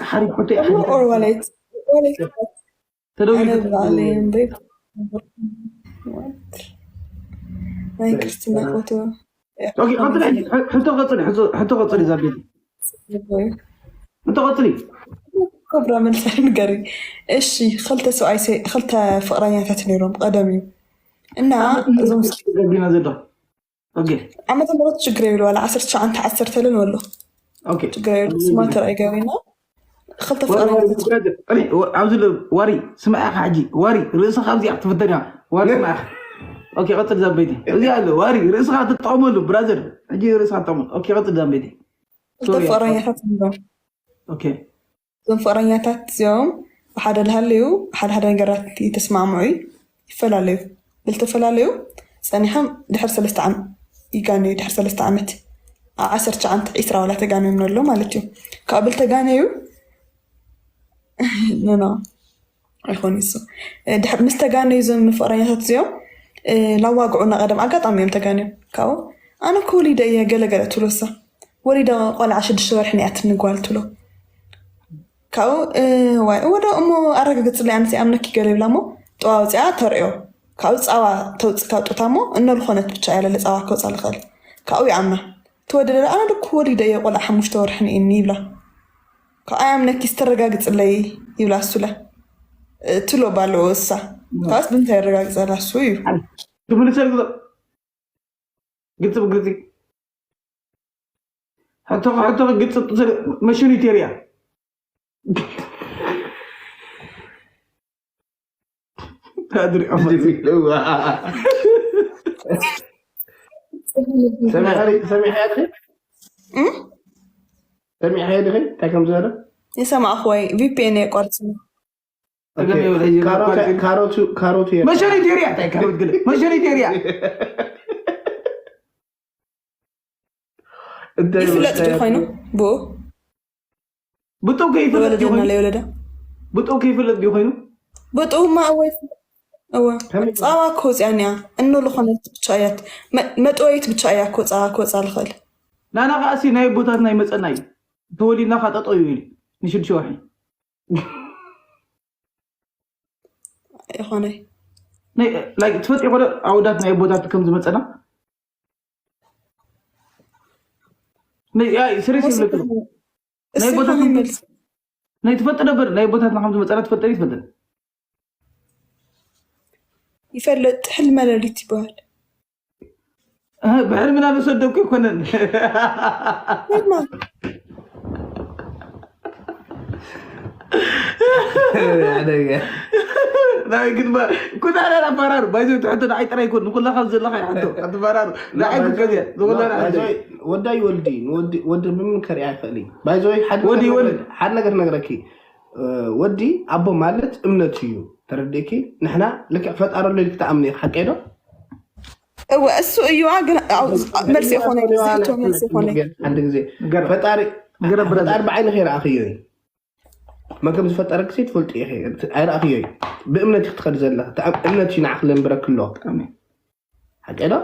ሓሪፍ ሕቶ እዩ። Or wallet. Wallet. ተደዊሉ ኣነ ባዕለይ እምበይ ናይ ክርስትና ፎቶ ኦኬ፣ ቀጽሊ። ሕቶ ቀጽሊ። ሕቶ ቀጽሊ። ዛቤት ሕቶ ቀጽሊ። ኮብራ መልሳ ንገሪ። እሺ፣ ክልተ ሰብኣይ ሰ- ክልተ ፍቅረኛታት ነይሮም ቀደም እዩ እና እዞም ገቢና ዘሎ ኦኬ ዓመተ ምህረት ችግር የብሉ ዋላ ዓሰርተ ትሽዓተ ዓሰርተ ለን ወሎ ኦኬ ችግር የብሉ ስማተር ኣይገበና ክልተ ፍቅረኛታት ኣብዚ ለ- ዋሪ ስምዓኻ ሕጂ ዋሪ ርእስኻ ኣብዚኣ ክትፍተን እያ። ዋሪ ስምዓኻ ኦኬ ቀጽል ዛበይቲ እዚ ኣሎ ዋሪ ርእስኻ ትጠቐመሉ ብራዘር ሕጂ ርእስኻ ትጠቐመሉ ኦኬ ቀጽል ዛበይቲ ክልተ ፍቅረኛታት እዮም ኦኬ እዞም ፍቅረኛታት እዚኦም ብሓደ ዝሃለዩ ሓደ ሓደ ነገራት ይተስማምዑ እዩ ይፈላለዩ ብልተፈላለዩ ፀኒሖም ድሕር ሰለስተ ዓመት ይጋነዩ ድሕር ሰለስተ ዓመት ኣብ ዓሰርተ ትሽዓተ ዒስራ ዋላ ተጋነዮም ነሎ ማለት እዩ ካብ ብልተጋነዩ ኖኖ ኣይኮን እሱ ድሕር ምስ ተጋነዩ እዞም ፍቅረኛታት እዚኦም ላዋግዑና ቀደም ኣጋጣሚ እዮም ተጋንዮም ካብኡ ኣነ እኮ ወሊደ እየ ገለገለ ትብሎ እሳ ወሊደ ቆልዓ ሽዱሽተ ወርሒ ንእያ ትንጓል ትብሎ ካብኡ ዋይ እወ ዶ እሞ ኣረጋግፅለይ ኣነስ ይኣምነኪ ገለ ይብላ እሞ ጠዋ ኣውፅኣ ተርእዮ ካብኡ ፃዋ ተውፅእ ካብ ጡታ እሞ እኖ ዝኾነት ብቻ እያ ለለ ፃዋ ከውፃ ልኽእል ካብኡ ይኣምና ትወደደ ኣነ ድኩ ወሊደ እየ ቆልዓ ሓሙሽተ ወርሒ ንእኒ ይብላ ካብ ኣያምነኪ ዝተረጋግፅለይ ይብላ እሱለ ትሎ ባለዎ እሳ ካብስ ብምንታይ የረጋግፀላ እሱ እዩ ትምልሰል ግልፂ ብግልፂ ሕቶ ሕቶ ግልፂ መሽኒቴርያ ኣድሪዖም ሰሚዕያ ድኺ እንታይ ከም ዝበለ የሰማዕኹ ወይ ቪፒኤን የቋርፅ ካሮቱ ካሮቱ መሸኒቴርያ እንታይ ካሮት ግለ መሸኒቴርያ ይፍለጥ ድዩ ኮይኑ ብኡ ብጡ ከይፍለጥ ድዩ ወለደና ኮይኑ ለይወለደ ብጡ ከይፍለጥ ድዩ ኮይኑ ብጡማ እወ እወ ፃዋ ክወፅያ እኒኣ እኖ ዝኾነት ብቻ እያት መጥወይት ብቻ እያ ክወፃ ክወፃ ልኽእል ናና ከኣሲ ናይ ቦታት ናይ መፀና እዩ ተወሊድና ካጠጠው ይብል ንሽዱሽተ ወርሒ ይኾነይ ትፈልጥ ይኮነ ኣወዳት ናይ ቦታት ከም ዝመፀና ስሬስ ይብለክ ናይ ቦታት ናይ ትፈልጥ ነበር ናይ ቦታትና ከም ዝመፀና ትፈልጠን ይትፈልጠን ይፈልጥ ሕልመ ለሊት ይበሃል ብሕልምና ዝሰደኩ ይኮነን ናይ ግን ኩናና ኣባራሩ ባይዞ ትሕቶ ንዓይ ጥራይ ይኮን ንኩላካ ዘለካ ይሓቶ ኣትባራሩ ንዓይ ኩከዚያ ዝኮና ወዳይ ወልዲ ወዲ ምምከር ኣይክእል እዩ ባይዞ ሓደ ነገር ነግረኪ ወዲ ኣቦ ማለት እምነት እዩ ተረዲእኪ ንሕና ልክዕ ፈጣሪ ኣሎ ኢልክ ተኣምኒ ኢክ ሓቀይ ዶ እወ እሱ እዩ ግን መልሲ ይኮነ ዝህቶ መልሲ ይኮነ ሓንቲ ግዜ ፈጣሪ ፈጣሪ ብዓይኒ ከይረኣኽዮ እዩ መን ከም ዝፈጠረክ ሲ ትፈልጡ ኢኺ ኣይረኣኽዮ እዩ ብእምነት ኢክ ትኸድ ዘለኻ እምነት እዩ ንዓክ ለንብረክ ኣሎ ሓቀይ ዶ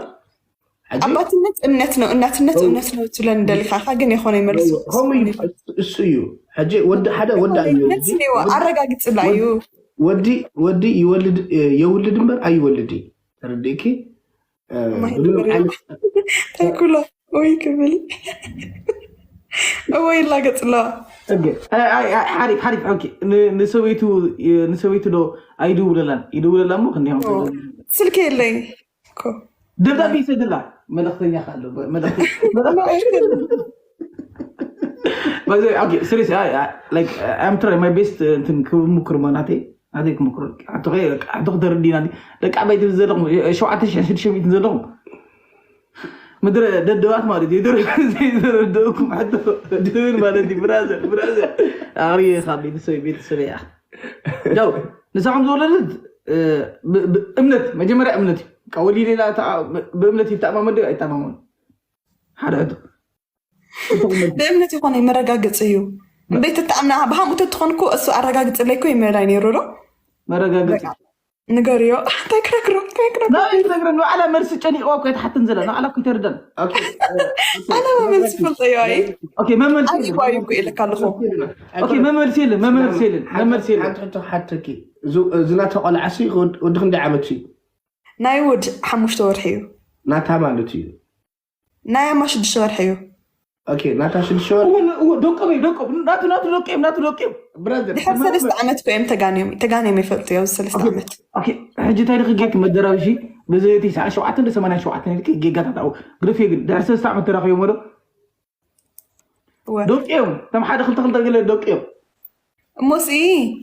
ኣባትነት እምነት ነው እናትነት እምነት ነው ትብለን እንደልካካ ግን የኮነ ይመልሱ እሱ እዩ ሕጂ ወዲ ሓደ ወዲ እዩ ኣረጋግፅላ እዩ ወዲ ወዲ ይወልድ የውልድ እምበር ኣይወልድ እዩ ተረዲእኪ ተኩሎ ወይ ክብል እወ ይላገፅ ኣለዋ ሓሪፍ ሓሪፍ ንሰበይቱ ንሰበይቱ ዶ ኣይድውለላን ይድውለላ ሞ ክንዲሆም ስልክ የለይ ደብዳቤ ይሰድላ መልእክተኛ ካለ ስሪስ my best እንትን ክምክር ሞ ናተይ ናተይ ክምክር ሕቶ ክተረዲና ደቂ ዓባይ ትብል ዘለኹም ሸውዓተ ሽሕ ሽዱሽተ ሚእትን ዘለኹም ምድረ ደደባት ማለት እዩ ዘይተረደእኩም ሕቶ ድብል ማለት እዩ ብራዘር ብራዘር ኣቕርየ ካብ ቤተሰብ ቤተሰብ እያ ያው ንሳኹም ዝወለደት እምነት መጀመርያ እምነት እዩ ወሊድ ሌላ ብእምነት ይተኣማመን ዶ ኣይተኣማመን ሓደ ሕቶ ብእምነት ይኮነ መረጋግፂ እዩ ቤት ተኣምና ብሃምኡ ተትኾን እኮ እሱ ኣረጋግፅለይ እኮ ይመላይ ነይሩ ዶ መረጋግፂ ንገርዮ እንታይ ክነግሮ ናበይ ትነግረን? ንባዕላ መልሲ ጨኒቕዋ እኮ ኣይትሓትን ዘላ፣ ንባዕላ እኮ ኣይተርዳን። ኣነ መመልሲ ፈልጠዮ ኣይ ኦኬ፣ መመልሲ ኣሪባ እዩ እኮ ኢለካ ኣለኹ። ኦኬ፣ መመልሲ የለን፣ መመልሲ የለን፣ መመልሲ የለን። ሓንቲ ሕቶ ሓተኪ። እዚ ናተ ቆልዓ ሲ ወዲ ክንደይ ዓመት እዩ? ናይ ውድ ሓሙሽተ ወርሒ እዩ። ናታ ማለት እዩ። ናይ ኣማ ሽዱሽተ ወርሒ እዩ። ኦኬ፣ ናታ ሽዱሽተ ወርሒ። እወ፣ እወ፣ ደቆም እዩ፣ ደቆም። ናቱ፣ ናቱ ደቂ እዮም፣ ናቱ ደቂ እዮም። ብራዘር ድሕር ሰለስተ ዓመት እኮ እዮም ተጋንዮም፣ ተጋንዮም ይፈልጡ እዮም ሰለስተ ዓመት። ኦኬ፣ ሕጂ እንታይ ኢልኪ ጌርኪ መደራብሺ? ብዘይ እቲ ሰዓት ሸውዓተ እንደ ሰማንያ ሸውዓተ ኢልኪ ጌጋታት ኣው ግደፍዮ። ግን ድሕሪ ሰለስተ ዓመት ተራኺቦም ዶ? እወ። ደቂ እዮም። ከም ሓደ ክልተ ክልተ ገለ ደቂ እዮም። እሞሲ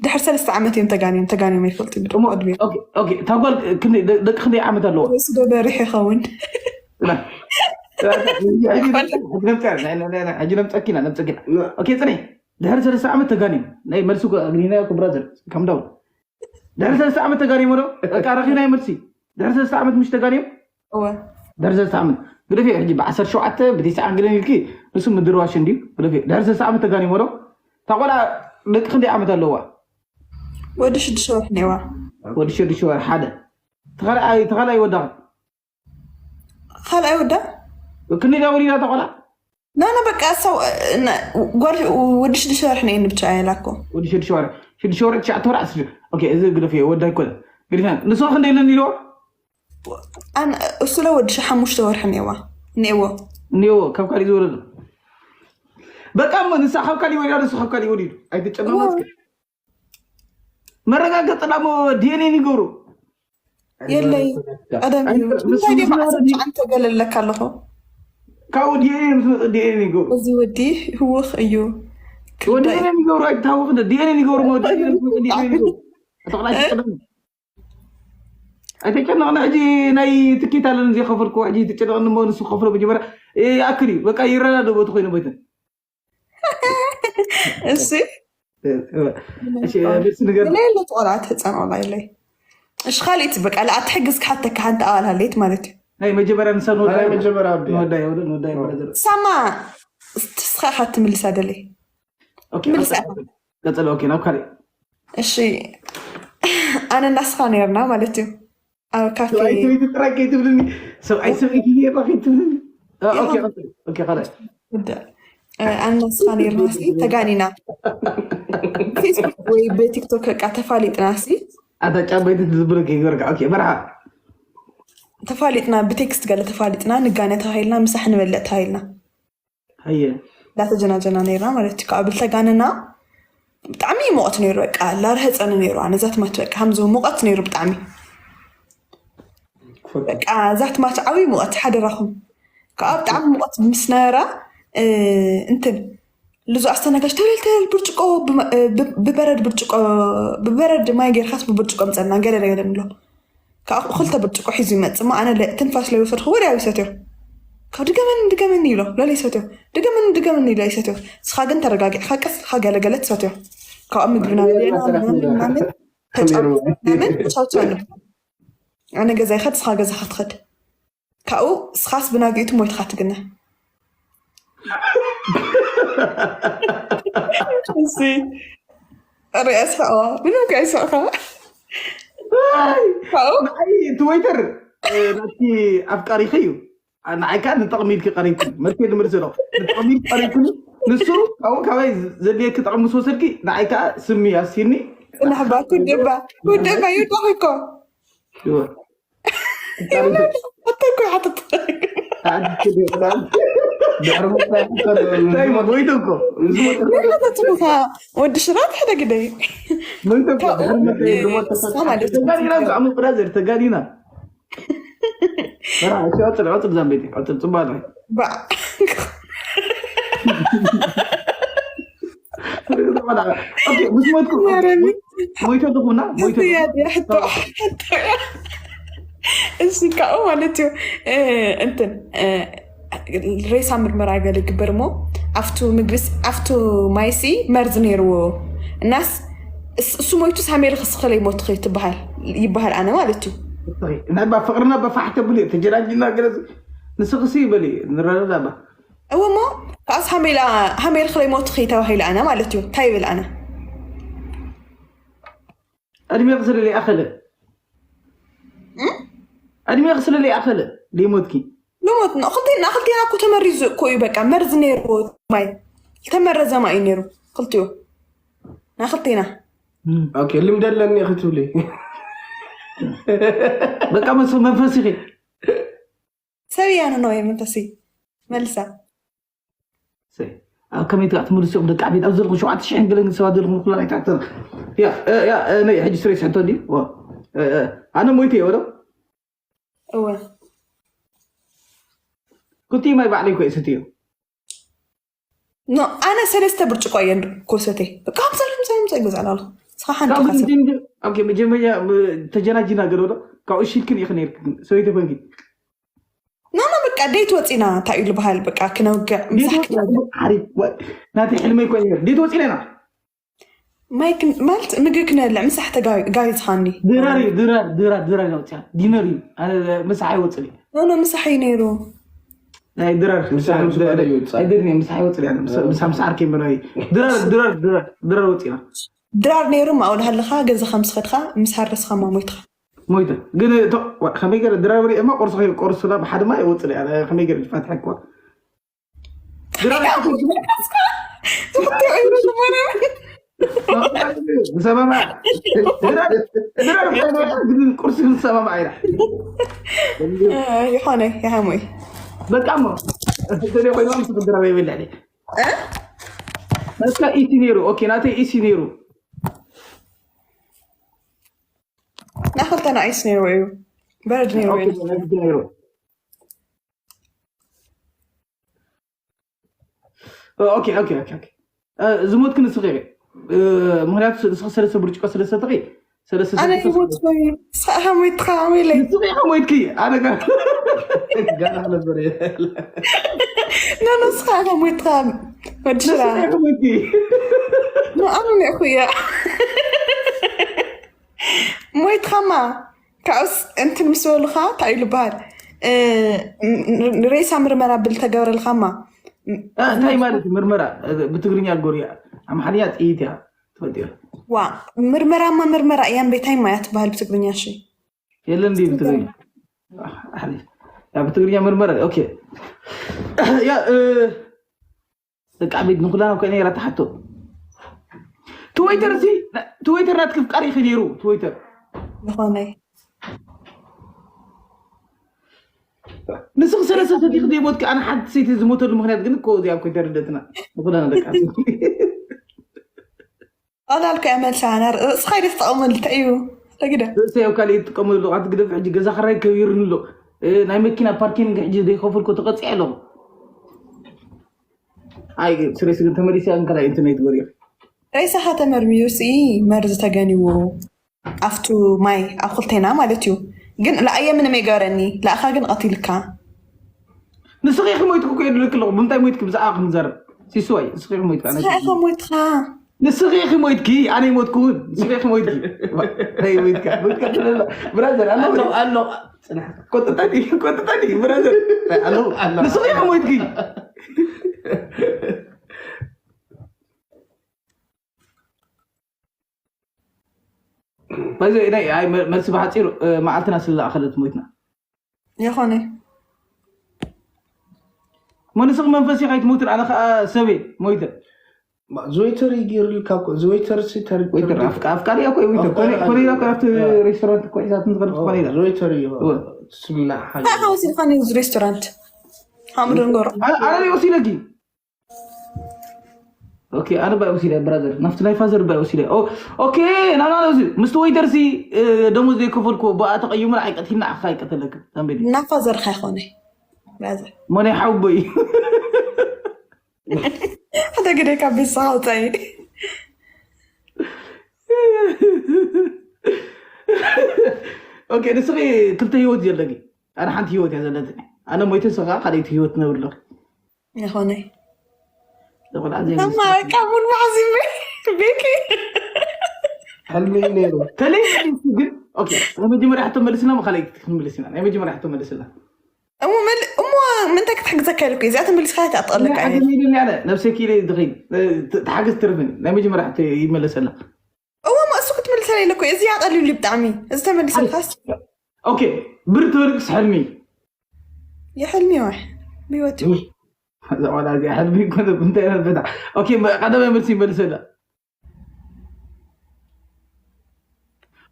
ድሕር ሰለስተ ዓመት እዮም ተጋንዮም፣ ተጋንዮም ይፈልጡ እዮም። እሞ ዕድሜ ኦኬ፣ ኦኬ፣ ታጓል ክንደይ ደ- ደቂ ክንደይ ዓመት ኣለዋ? ርእሱ ዶ በሪሑ ይኸውን? ሕጂ ነምፀኪና ነምፀኪና። ኦኬ፣ ፅኒ። ድሕሪ ሰለስተ ዓመት ተጋንዮም ናይ መልሱ ግሪና ብራዘር ከምዳው ድሕሪ ሰለስተ ዓመት ተጋንዮም ዶ? በቃ ረኺብናዮ መልሲ። ድሕሪ ሰለስተ ዓመት ምሽ ተጋንዮም? እወ። ድሕሪ ሰለስተ ዓመት ግደፍዮ። ሕጂ ብዓሰርተ ሸውዓተ ብትስዓን ገለን ኢልኪ ንሱ ምድርዋሽ እንድዩ። ግደፍዮ። ድሕሪ ሰለስተ ዓመት ተጋንዮም ዶ? እታ ቆልዓ ደቂ ክንደይ ዓመት ኣለዋ? ወዲ ሽዱሽተ ወርሒ ነይዋ። ወዲ ሽዱሽተ ወርሒ ሓደ። ተኻልኣይ ተኻልኣይ ወዳኺ ካልኣይ ወዳ ክንደይ ወሊዳ እታ ቆልዓ? ናና በቃ ሰው ጓል ወዲ ሽዱሽተ ወርሒ ነይኒ ብቻ ያላኮ። ወዲ ሽዱሽተ ወርሒ ሽዱሽተ ወርሒ ትሽዓተ ወርሒ ዓሰርተ ኦኬ። እዚ ግደፍዮ ወዳ ኣይኮነ ግዲና ንሱ ክንደይ ኢለን ኢልዋ? ኣን እሱ ለ ወዲ ሸ ሓሙሽተ ወርሒ ነይዋ ነይዎ። እኒዎ ካብ ካሊእ ዝወለዱ በቃ እሞ ንሳ ካብ ካሊእ ወሊዳ ንሱ ካብ ካሊእ ወሊዱ ኣይትጨናነጽ። መረጋገጽ ዳሞ ዲኤንኤ ይገብሩ። የለይ ቀደም እዩ። እንታይ ደማ ዓሰርተ ትሽዓተ ገለለካ ኣለኹ። ካብኡ ዲኤንኤ ምስ መጸ ዲኤንኤ ይገብሩ። እዚ ወዲ ህውኽ እዩ። ዲኤንኤ ይገብሩ ኣይታወቕ። ዲኤንኤ ይገብሩ ሞ ዲኤንኤ ምስ መጸ ዲኤንኤ ይገብሩ። ኣተቕላሽ ቀደም ኣይተጨነቕና። ሕጂ ናይ ትኬት ኣለኒ ዘይኸፈልኩ ሕጂ ትጨነቕኒ እሞ ንሱ ክኸፍሎ መጀመርያ ይኣክል እዩ። በቃ ይረዳዶ ቦቲ ኮይኑ ቦይትን እሺ እሺ፣ ደስ ነገር ሌሎ ቆልዓ ትህፀን ቆልዓ ኢለይ። እሺ ካልኢት በቃ ለኣ ትሕግዝ ክሓተካ ሓንቲ ኣባል ሃለይት ማለት እዩ። ናይ መጀመርያ ንሳ ናይ መጀመርያ ወዲ ንወዳይ ወደ ንወዳይ ብራዘር ሳማ ትስኻ ኢኻ ትምልሳ ደለይ። ኦኬ ምልሳ ቀጽል። ኦኬ ናብ ካልእ እሺ ኣነ እናስኻ ነርና ማለት እዩ። ኣብ ካፌ ሰብኣይ ሰበይቲ ጥራይ ከይትብልኒ። ሰብኣይ ሰበይቲ ጌርና ከይትብልኒ። ኦኬ ቀጽል። ኦኬ ካልእ ወደ ኣነ እናስኻ ነርና ሲ ተጋኒና ፌስቡክ ወይ ብቲክቶክ በቃ ተፋሊጥና ሲ ኣታ ጫበይቲ ትዝብር ከይገርካ። ኦኬ በርሃ ተፋሊጥና ብቴክስት ገለ ተፋሊጥና ንጋነ ተባሂልና ምሳሕ ንበልዕ ተባሂልና ሃየ እንዳተጀናጀና ነይርና ማለት እዩ። ካብ ብልተጋነና ብጣዕሚ ሙቐት ነይሩ በቃ ላርሀፀኒ ነይሩ ኣነ ዛትማት በቃ ከምዚ ሙቐት ነይሩ ብጣዕሚ በቃ ዛትማት ዓብዪ ሙቐት ሓደራኹም ከዓ ብጣዕሚ ሙቐት ምስ ነበራ እ፣ እንትን ልዙ ኣስተናጋጅ ተለል ተለል ብርጭቆ ብመ- እ፣ ብ- ብበረድ ብርጭቆ ብበረድ ማይ ጌርካስ ብብርጭቆ ምፀና ገለ ገለ ንብሎ ካብ ክልተ ብርጭቆ ሒዙ ይመፅእ እሞ ኣነ ለ- ትንፋስ ለይወሰድኩ ወዲያው ይሰትዮ ካብ ድገመኒ ድገመኒ ይሎ ለለ ይሰትዮ ድገመኒ ድገመኒ ይሎ ይሰትዮ ንስኻ ግን ተረጋጊዕካ ቀስ ኢልካ ገለገለ ትሰትዮ ካብኡ ምግቢ ናበልና ምናምን ምናምን ተጫውትና ምናምን ቻውቻው ንብል ኣነ ገዛ ይኸድ ንስኻ ገዛኻ ትኸድ ካብኡ ንስኻስ ብናጊኡ ትሞይትኻ ትግነ እሺ ሪኣ ስሕቕዋ ምንም ከይስሕኻ ካብኡ ንዓይ እቲ ወይተር ናቲ ኣፍቃሪኺ እዩ። ንዓይ ከዓ ንጠቕሚ ኢልኪ ቀሪብኩ መርፌ ንምርሲ ዶ ንጠቕሚ ኢልኪ ቀሪብኩ ንሱ ካብኡ ካባይ ዘድልየኪ ጠቕሚ ምስ ወሰድኪ ንዓይ ከዓ ስሚ ኣስኒ ፅናሕባ ኩድባ ኩድባ ይውዳኺ እኮ ኣታ እኮ ሓተት ሞይተ እኮ ተፅሙኻ ወዲ ሽራት ሓደ ግደይ ሞይተ እኮ ድሕሪ ሞት ድሕሪ ሞት ተጋዲና ብዛዕባ ብራዘር ተጋዲና ዕፅር ዕፅር ዛንቤት ዕፅር ፅባሕ ባዕ ምስ ሞትኩ ሞይቶ ኣለኹና ሞይቶ እዚ ካብኡ ማለት እዩ እንትን ሬሳ ምርመራ ገለ ይግበር እሞ ኣብቱ ምግብስ ኣብቱ ማይሲ መርዚ ነይርዎ እናስ እሱ ሞይቱ ሳሜሪ ክስኸለ ይሞት ትበሃል ይበሃል ኣነ ማለት እዩ ናይ ባ ፍቅርና በፋሕ ተብሉ ተጀናጅና ገለ ንስኽሲ ይበል ንረዳዳ ባ እወ እሞ ካብስ ሃሜላ ሃሜር ክለይ ሞት ኺ ተባሂሉ ኣነ ማለት እዩ እንታይ ይብል ኣነ እድሜ ክስልል ይኣኸለ ዕድሜ ክስለ ለይኣኸለ ደይሞትኪ። ልሞት ንክልቴና ክልቴና እኮ ተመሪዙ እኮ እዩ። በቃ መርዝ ነይርዎ ማይ ዝተመረዘ ማይ እዩ ነይሩ። ክልቲኡ ናክልቴና ኦኬ ልምደለኒ ክትብሊ በቃ መስ መንፈስ ኢኺ ሰብ እያ ነው መንፈሲ መልሳ ሰይ፣ ኣብ ከመይ ትኣ ትምልስኦም ደቂ ዓቤት ኣብ ዘለኹ ሸውዓተ ሽሕን ገለን ሰባት ዘለኹም ኩላ ናይ ታሕተን ያ እ፣ ያ እ፣ ነይ ሕጂ ስሬስ ሕቶ እንዲ ዋ፣ እ፣ እ፣ ኣነ ሞይተ እየ ወዶ እወ ኩቲ ማይ ባዕለይ ኮ ይስትዮ ኖ ኣነ ሰለስተ ብርጭቆ እየ እንዶ ኮሰተይ በቃ ምሳሌ ምሳሌ ምሳሌ ይገዛል ኣለኹ። ስኻ ሓንቲ ካብ ካሰ መጀመ- ኦኬ፣ መጀመርያ ም- ተጀናጂና ገለ ወዶ ካብኡ ሽክን ኢኺ ነይርክን ሰበይቲ ኮንኪ ኖ ኖ በቃ ዴት ወፂና እንታይ እዩ ዝበሃል በቃ ክነውግዕ ምሳሕ ክነውግዕ ሓሪፍ ዋ፣ ናተይ ሕልመይ ኮ ነይሩ ዴት ወፂና ኢና ማይ ክን- ማለት ምግቢ ክነብልዕ ምሳሕ ተጋቢዝኻኒ ድራር እዩ ድራር ድራር ድራር ኢና ወፂና ዲነር እዩ ኣነ ምሳሕ ኣይወፅን እዩ ኖ ኖ ምሳሕ እዩ ነይሩ ናይ ድራር ምሳሕ ምስ በለ ይወፅእ። ኣይደግን ምሳሕ ኣይወፅን እያ ምሳ ምስ ዓርከይ ምራይ ድራር ድራር ድራር ድራር ወፂና ድራር ነይሩ ማእው ዳሃለኻ ገዛኻ ምስ ኸድኻ ምስ ሃረስኻ ማ ሞይትኻ ሞይተ ግን እቶ- ዋ፣ ከመይ ገረ ድራር ወሪኤማ ቁርሲ ከይ ቁርሲ ላ ብሓደ ማ ይወፅእ እያ ከመይ ገረ ፋትሐ እኮ ድራር ዝኽትዑ እዩ ዝኾነ ዝሰማማ ድራር ድራር ግን ቁርሲ ግን ዝሰማማ ኢና ይኾነ ይሃሞይ በቃ እሞ እንተ ኮይና ምስ ድራር ይበልዕ እስካ ኢቲ ነይሩ ኦኬ ናተይ ኢሲ ነይሩ ናክልተና ኣይስ ነይሩ እዩ በረድ ነይሩ እዩ ነይሩ ኦኬ ኦኬ ኦኬ ኦኬ ዝሞትክ ንስኺ ኢኺ ምክንያቱ ንስኺ ሰለስተ ብርጭቆ ስለሰተኺ ሰለስተ ኣነ ይሞት ወይ ስኻ ሞይትኻ ወይ ለይ ንስኺ ኢኻ ሞይትኪ ኣነ ጋር ጋና ነበር ኖ ንስኻ ኢኻ ሞይትኻ ወዲ ሽራ ንስኺ ኢኻ ሞይትኪ ኖ ኣነ ኔኹ እያ ሞይትኻማ ካብኡስ እንትን ምስ በሉኻ እንታይ እዩ ዝበሃል ሬሳ ምርመራ ብል ተገብረልኻማ እንታይ ማለት ምርመራ ብትግርኛ ጎርያ ኣምሓርኛ ጥይት እያ ትፈልጥዮ ዋ ምርመራማ ምርመራ እያ እምበይ እንታይ ማያ ትበሃል ብትግርኛ እሺ የለን ድዩ ብትግርኛ ያ ብትግርኛ ምርመራ ኦኬ ያ ደቂ ዓበይቲ ንኩላና ኮይ ነራ ተሓቶ ትወይተር ሲ ትወይተር ናትክ ፍቃር ይኽእል ይሩ ትወይተር ዝኾነይ ንስኽ ሰለስተ ሰዲክ ዘይሞትክ ኣነ ሓንቲ ሰይቲ ዝሞተሉ ምክንያት ግን እኮ እዚኣ ኮይ ተረደትና ንኩላና ደቂ ዓበይቲ ኣላልካ እያ መልሳ ናር እስኻ ኢደ ትጠቐመሉ እንታይ እዩ ተግደ ርእሰይ ኣብ ካልእ ይጥቀመሉ ኣቲ ግደፍ ሕጂ ገዛ ክራይ ከቢሩኒ ኣሎ ናይ መኪና ፓርኪንግ ሕጂ ዘይከፈልኩ ተቐፂዐ ኣለኹ ኣይ ስሬስ ግን ተመሊሰ እንከላይ እንትን ኣይትበልዮ ሬሳኻ ተመርሚሩ ሲ መርዚ ተገኒዎ ኣብቱ ማይ ኣብ ክልቴና ማለት እዩ ግን ለኣየ ምንም የገበረኒ ለኣኻ ግን ቀቲልካ ንስኺ ኢኺ ሞይትኩ እኮ የድልክ ኣለኹ ብምንታይ ሞይትክ ብዛዕባ ክንዘርብ ሲስዋይ ንስኺ ኢኺ ሞይትካ ስኻ ኢኻ ሞይትኻ ንስኺ ኢኺ ሞይትኪ ኣነ ይሞትኩ እውን ንስኺ ኢኺ ሞይትኪ እንታይ ሞይትካ ሞይትካ ትብለላ ብራዘር ኣሎ ኣሎ ፅናሕ ቆጥጣኒ ቆጥጣኒ ብራዘር ኣሎ ኣሎ ንስኺ ኢኺ ሞይትኪ በዚ ናይ ኣይ መ- መልሲ ብሓፂሩ እ፣ መዓልትና ስለ ዝኣኸለት ሞይትና የኾነ መ ንስኺ መንፈስ ኢኻ ኣይትሞትን ኣነ ከዓ ሰበይ ሞይተ ዝወይተር ይገይርልካ እኮ ዝወይተር ሲ ተር- ወይተር ኣፍቃ- ኣፍቃሪ እያ እኮ ወይተር ኮነ- ኮነ ኢላ እኮ ኣብቲ ሬስቶራንት እኮ ሒዛትን ዝኸደት ኮነ ኢላ ዝወይተር እዩ እወ። ስምና ሓገ እንታይ ከወሲድካ ነዚ ሬስቶራንት ሓምዶ ንገሮ ኣ- ኣነ ወሲደኪ ኦኬ ኣነ ባይ ወሲደ ብራዘር ናፍቲ ናይ ፋዘር ባይ ወሲደ ኦ- ኦኬ ናና እዚ ምስቲ ወይተር ሲ እ፣ ደሞዝ ዘይከፈልኩ ብኣ ተቐይሙና ኣይቀትልና ዓኻ ኣይቀተለክ ተንቤዲ ናፋ ዘርካ ይኾነ ብራዘር መን ሓውቦይ ሓደ ግደ ካብ ቤት ስኻ ውፃኢ ኦኬ ንስኺ ክልተ ህይወት ዘለኪ ኣነ ሓንቲ ህይወት እያ ዘለትኒ ኣነ ሞይተ ስኻ ካልኣይቲ ህይወት ትነብር ኣለኺ ይኾነይ ቆልዓ ከማ በቃ ሙን ማሕዚን ቤኪ ሕልሚ እዩ ነይሩ ተለይ ግን ኦኬ ናይ መጀመርያ ሕቶ መልስና ካልኣይቲ ክንምልስ ኢና ናይ መጀመርያ ሕቶ መልስና እሞ መል እሞ ምንታይ ክትሕግዘካ ኢልኩ እዚኣ ተመሊስካ ተኣጥቐለካ እየ ሓገዝ ኢሉኒ ኣነ ነብሰይ ክኢለ ድኸይድ ተሓገዝ ትርፍን ናይ መጀመርያ ሕቶ ይመለሰላ እሞ እሱ ክትምልሰለ ኢለ እኮ እዚኣ ቀሊሉ ብጣዕሚ እዚ ተመሊሰልካስ ኦኬ፣ ብር ትበልቅስ ሕልሚ? የሕልሚ ዋሕ ብህይወት እዛ ቆልዓ እዚኣ ሕልሚ ይኮነ እንታይ ነበር? ኦኬ፣ ቀዳማይ መልሲ ይመልሰላ።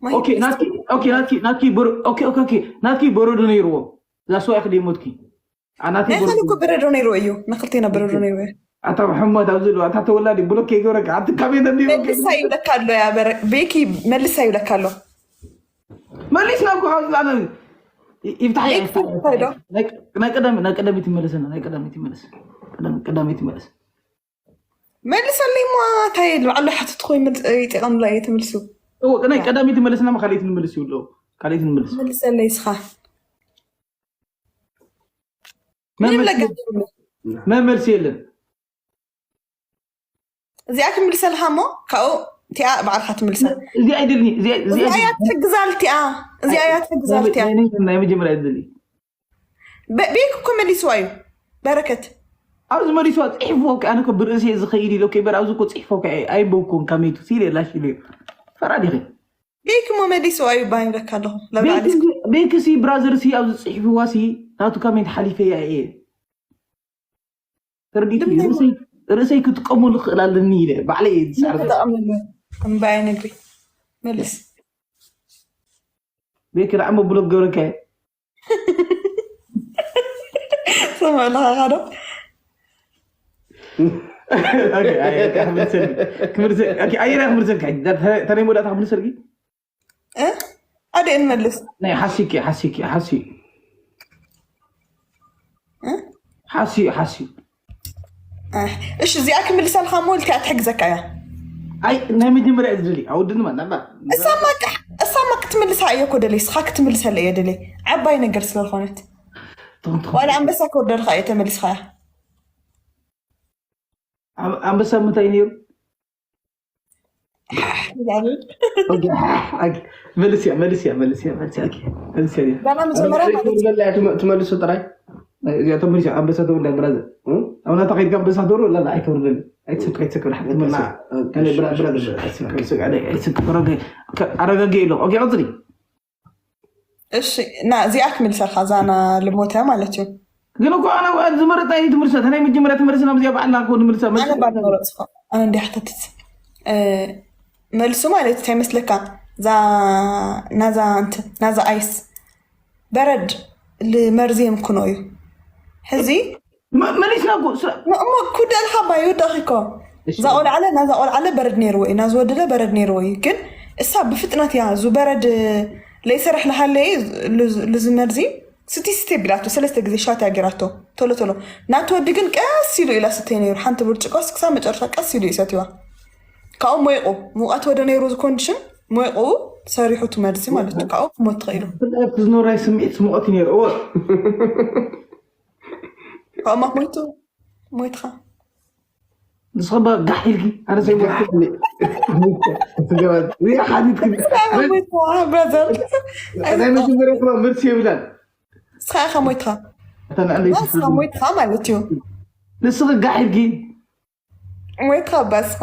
ኦኬ፣ ናትኪ ኦኬ፣ ናትኪ ናትኪ በሮ ኦኬ ኦኬ ኦኬ ናትኪ በረዶ ነይርዎ። ዛስዋ ኢክ ደሞትኪ። ኣናቲ ናይ ኻን እኮ በረዶ ነይርዎ እዩ። ንክልቴና በረዶ ነይርዎ እዩ። ኣታ መሐመድ ኣብዚ ሎ ኣታ ተወላዲ ብሎክ ከይገበረካ ኣቲ ካሜ ደንዲ መልሳ ይብለካ ኣሎ። ያ በረ ቤኪ መልሳ ይብለካ ኣሎ። መሊስና እኮ ኣብዚ ኣነ ይፍታሕ ይፍታሕ ዶ? ናይ ቀዳሚ ናይ ቀዳሚት ይመለሰና ናይ ቀዳሚት ይመለስ ቀዳሚት ይመለስ መልሰለይ ሞ እንታይ ልባዕሎ ሓትት ኮይ ይጢቐምላ እየ ትምልሱ። እዎ ናይ ቀዳሚት ይመለስና ካልኣይት ንመልስ ይብሎ ካልኣይት ንመልስ መልሰለይ እስኻ ምንም ነገር መመልሲ የለን። እዚኣ ክምልሰልካ እሞ ካብኡ እቲኣ ባዕልካ ትምልሳ። እዚ ኣይደልኒ እዚ እዚኣ እያ ትሕግዛል እቲኣ እዚኣ እያ ትሕግዛል እቲኣ ናይ መጀመርያ ይደሊ ቤክ እኮ መሊስዋ እዩ። በረከት ኣብዚ መሊስዋ ፅሒፍዎ ከ ኣነ እኮ ብርእሲ ዝኸይድ ኢለ ከይበር ኣብዚ እኮ ፅሒፎ ከ ኣይንበብኩን ካሜቱ ሲል የላሽ ኢለ ፈራዲኸ ቤክ እሞ መሊስዋ እዩ ባይንበካ ኣለኹ ለብላዕሊ ቤክሲ ብራዘርሲ ኣብዚ ፅሒፍዋ ሲ ናቱ ካሜንት ሓሊፈያ እየ ተረዲእኪ ርእሰይ ርእሰይ ክጥቀመሉ ክኽእል ኣለኒ ኢለ ባዕለይ እየ ዝሰዕር ዘለኹ። ተጠቐመሉ እምበኣይ ነግሪ መልስ ቤኪ ደኣ እሞ ብሎክ ገብረካ እየ ሰምዕልኻ ዶ ኣየና ክምልሰልካ ተናይ መወዳእታ ክምልሰልኪ ኣደ እንመልስ ናይ ሓሲኪ ሓሲኪ ሓሲ ሓሲ ሓሲ እሺ እዚኣ ክምልሰልካ ሞ ኢልካ ትሕግዘካ እያ ኣይ ናይ መጀመርያ ዝደሊ ኣውድንማ ናባ እሳማ ክትምልሳ እየ ኮ ደለይ ስኻ ክትምልሰለ እየ ደለይ ዓባይ ነገር ስለዝኾነት ዋላ ኣንበሳ ክወርደልካ እየ ተመሊስካ እያ ኣንበሳ ምንታይ ነይሩ መልስያ መልስያ መልስያ መልስያ ትመልሱ ጥራይ እዚኣቶም መልሲ ኣንበሳ ተወልዳ ብራዘር ኣብ ናታ ከይድካ ኣንበሳ ተወርዶ ላ ኣይተወርደኒ ኣይትስከ ኣይትስከ ብራሓት ትመልሲ ኣረጋጊ ኢሎም ኦኬ ቀፅሊ እሺ እና እዚኣ ክምልሰልካ እዛ ና ልሞተ ማለት እዩ ግን እኮ ኣነ ዝመረፅና እዩ ትምልሰ ናይ መጀመርያ ትመልስና ብዚኣ በዓልና ክው ንምልሰ ኣነ ባል መረፅኮ ኣነ እንዲ ሓተትት መልሱ ማለት እንታይ መስለካ ናዛ እንት ናዛ ኣይስ በረድ ልመርዚ የምክኖ እዩ ሕዚ መሊስና እሞ ኩደልካ ባ ይውደቕ እኮ እዛ ቆልዓለ ናዛ ቆልዓለ በረድ ነይርዎ እዩ ናዚ ወድለ በረድ ነይርዎ እዩ ግን እሳ ብፍጥነት እያ ዙ በረድ ለይሰራሕ ልሃለየ ልዝመርዚ ስቲ ስቲ ቢላቶ ሰለስተ ግዜ ሻት ያገራቶ ቶሎ ቶሎ ናቲ ወዲ ግን ቀስ ኢሉ ኢላ ስተይ ነይሩ ሓንቲ ብርጭቆ ስክሳ መጨረሻ ቀስ ኢሉ ይሰትዋ ካብኡ ሞይቁ ሙቐት ወደ ነይሩ ኮንዲሽን ሞይቁ ሰሪሑ ትመልሲ ማለት እዩ ካብኡ ክሞት ትኽኢሉ ዝኖራይ ስምዒት ስሙቐት ነይሩ ካብኡ ሞይቱ ሞይትኻ ንስኻ ጋሕ ኢልኪ ኣነ ዘይሞትኩ ሓቲትኪ ብራዘር ናይ መጀመርያ ክማ መልሲ የብላን ንስኻ ኢኻ ሞይትኻ እታ ንዕለይ ንስኻ ሞይትኻ ማለት እዩ ንስኺ ጋሕ ኢልኪ ሞይትኻ ባስኻ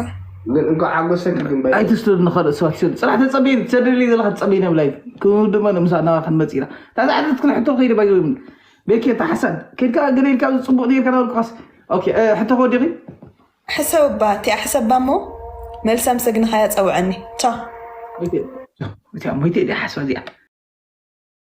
ግን እንኳ ሓጎሰኪ ግን ባይ ኣይትስደዱ ንኻልእ ሰባት ይሰዱ ፅራሕ ተፀበየ ትሰደድለይ ዘለካ ትፀበየ ነብላይ ክው ድማ ንምሳ ናባኻ ንመፅእ ኢና እታ ዝዓደትክን ሕቶ ከይደ ባይ ቤኪ እታ ሓሳድ ከይድካ ገለ ኢልካ ኣብዚ ፅቡቕ ነርካ ናበልኩኻስ ኦኬ ሕቶ ከወዲኺ ሕሰብ እባ እቲኣ ሕሰብ እባ እሞ መልሳ ምስ ኣግነኻያ ፀውዐኒ ቻው ሞይተ ሞይተ ድያ ሓስባ እዚኣ